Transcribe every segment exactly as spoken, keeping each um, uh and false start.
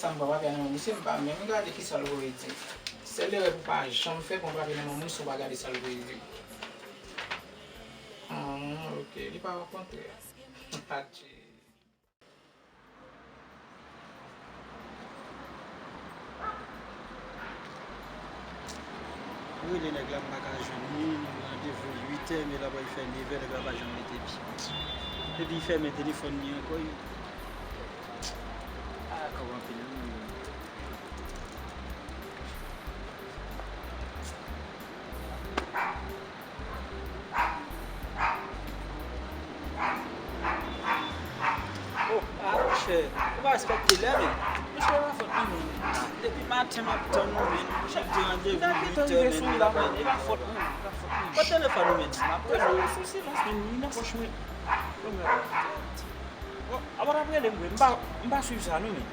Sa m pran papye a nan men misye, m pa menm gade kisa l voye di. Sèl erè pou pa janm fè, pran papye nan men moun si w pa gade sa l voye di. Hmm, ok, li pa rankontre. Adje. Mwen rele nèg la, m pa ka jwenn li, randevou li uit è, men l ap fè nèf è, nèg la pa janm rete pi. Epi li fèmen telefòn li ankò, wi. Ah, kòb anpil, wi. Oh, ah, monchè, ou pa respekte lè, men. Monchè, pa fòt mwen, men. Depi maten, m ap tann ou, men. Monchè, m te randevou uit è, men, ou la pa vini, e pa fòt mwen, e pa fòt mwen. Kote telefòn ou, men? M ap rele w sou silans, men, li nan pòch mwen. Bon, apa w t ap rele m vre? M pa, m pa swiv sa, non, men.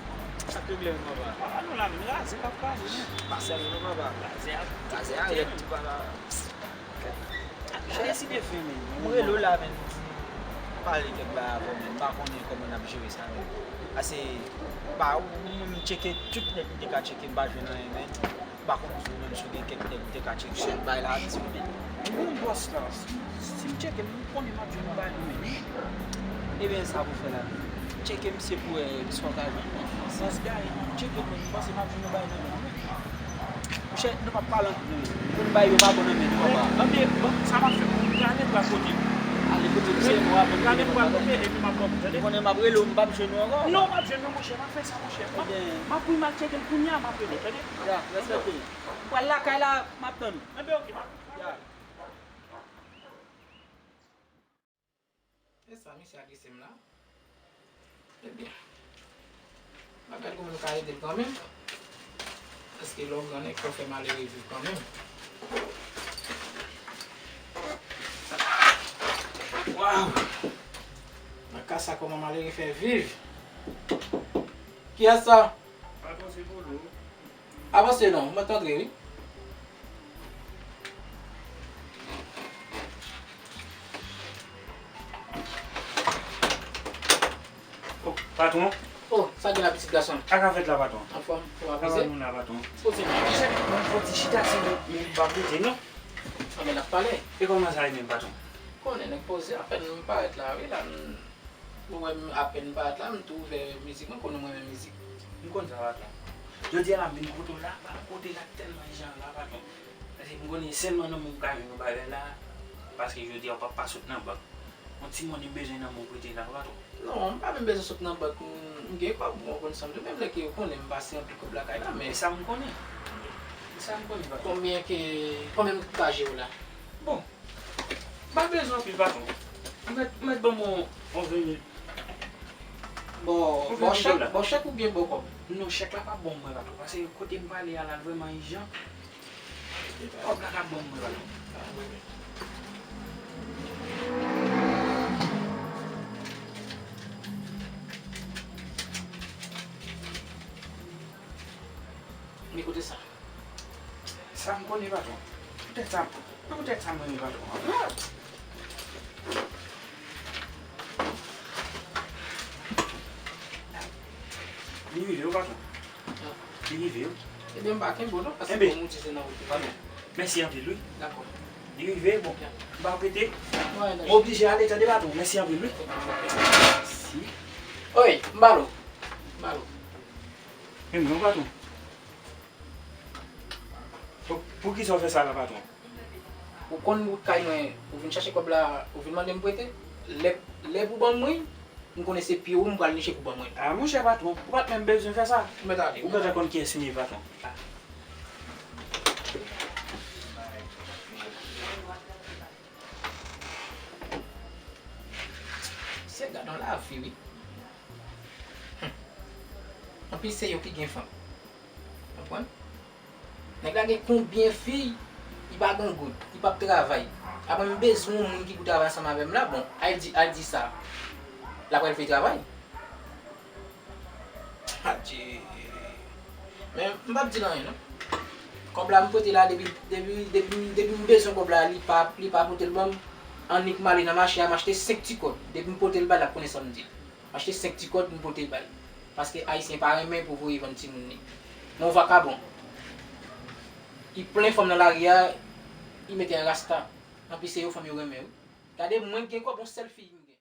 Sa k regle, men, papa? Papa, nou la, men, raze k ap pale, men. Pa sèl, non, papa. Raze a, raze a rèd tou, papa. Gade si te fen, men. Mwen rele w la, men. Pale kèk bagay avè w, men. M pa konnen kòman n ap jere sa, men. Pase, pa ou, mwen menm, m tcheke tout nèg m te ka tcheke, m pa jwenn anyen, men. M pa konn si ou menm si w gen kèk nèg ou te ka tcheke sou bay la, di m, men. Mwen gen yon bòs la. Si, si m tcheke l, m konnen m ap jwenn yon bagay nan men li. Ebyen, sa pou fè la. Tcheke misye pou wè si w ka jwenn li. Sans gay, m tcheke l, men m panse m ap jwenn yon bagay nan men li. Monchè, nou p ap pale anpil, non. Pou n bay yo pa bon nan men nou, papa. Anben, bon, sa m ap fè pou m gade pou al kote m. Ale kote misye, nou ap gade pou al kote, epi m ap ba w, tande? Ou konnen m ap rele w, m p ap jwenn ou ankò. Non, w ap jwenn mwen, monchè, m ap fè sa, monchè. M ap, m ap pran mal tcheke l kounye a, m ap rele w, tande? Ya, respète. M pral lakay la, m ap tann ou. Enben, oke, m ap. Ya. E sa, misye agrese m la. Ebyen, m ap gade kòman m ka ede l kanmenm. Paske lè w gran nèg, fò w fè malere viv kanmenm. Waw! Nan ka sa, kòman malere fè viv? Kiyès sa? Patwon, se Polo. Avanse non, mwen t antre wi. Oh, patwon. Oh, sa gen la, pitit gason? Sa ka fèt la, patwon? Anfòm, ou avize? Sa va, nou la, patwon. Poze non. Chèf, mwen fò ti chita, si nou, nou pa poze non. Anben, n ap pale. E kòman sa ye menm, patwon? Konnen nèg poze, apèn m parèt la wi la, m Ou wè m apèn parèt la, m tou ouvè mizik mwen, konnen mwen renmen mizik. M konn sa, patwon. Jodi a la, m vin kote w la, pa kote la tèlman jan la, patwon. Paske m konnen sèlman nan men w m ka jwenn yon bagay la, paske jodi a w p ap pa sot nan bank. Yon ti monnen m bezwen nan men w prete la, patwon. Non, m pa menm bezwen sot nan bank, m, m gen kòb, bon, w konn sa m di w, menm lè ke w konnen m pase anpil kòb lakay la, men. E sa m konnen. E sa m konnen, patwon. Konbyen ke, konbyen m ka jere w la? Bon, m pa bezwen anpil, patwon. Ou mèt, ou mèt ban m yon, yon ven mil. Bon, bon chèk, bon chèk oubyen bon kòb? Non, chèk la p ap bon mwen, patwon, paske kote m prale a la, l vrèman ijan. Kòb la p ap bon mwen, patwon. Men kote sa? Sa m konnen, patwon. Poutèt sa, poutèt sa m renmen patwon an. Li rive wi, patwon. Li rive wi. Ebyen, m pa kenbe w non, paske bon, m di se nan wout li. Patwon, mèsi anpil wi. Dakò. Li rive, bon. M pa prete. M oblije ale, tande, patwon. Mèsi anpil wi. Mèsi. Oy, m ba l ou. M ba l ou. Men non, patwon. Pou, poukisa w fè sa la, patwon? Ou konn wout kay mwen, ou vin chache kòb la, ou vin mande m prete. Lè, lè pou ban mwen, m konnen se pye ou m pral niche pou ban mwen. A, monchè patwon, ou pa t menm bezwen fè sa. Ou mèt ale. Ou gentan konn kiyès m ye, patwon. Se gad yon lavi, wi. Anpil se yo ki gen fanm. Konprann? Nèg la gen konbyen fi, li pa gen goud, li p ap travay. Apre m bezwen yon moun ki pou travay ansanm avè m la, bon, al di, al di sa. L ap al fè travay. Adje. Men m p ap di l anyen non. Kòb la m pote la depi, depi, depi, depi m bezwen kòb la, li pa, li pa pote l ban m. Annik m ale nan mache a, m achte senk ti kòd. Depi m pote l ba l, l ap konnen sa m di l. M achte senk ti kòd, m pote l ba l. Paske ayisyen pa renmen pou voye vann timoun li. Men yon vakabon. Li plen fanm nan lari a, li mete yon rasta. Anplis se yo fanm yo renmen wi. Gade mwen gen kòb yon sèl fi m gen.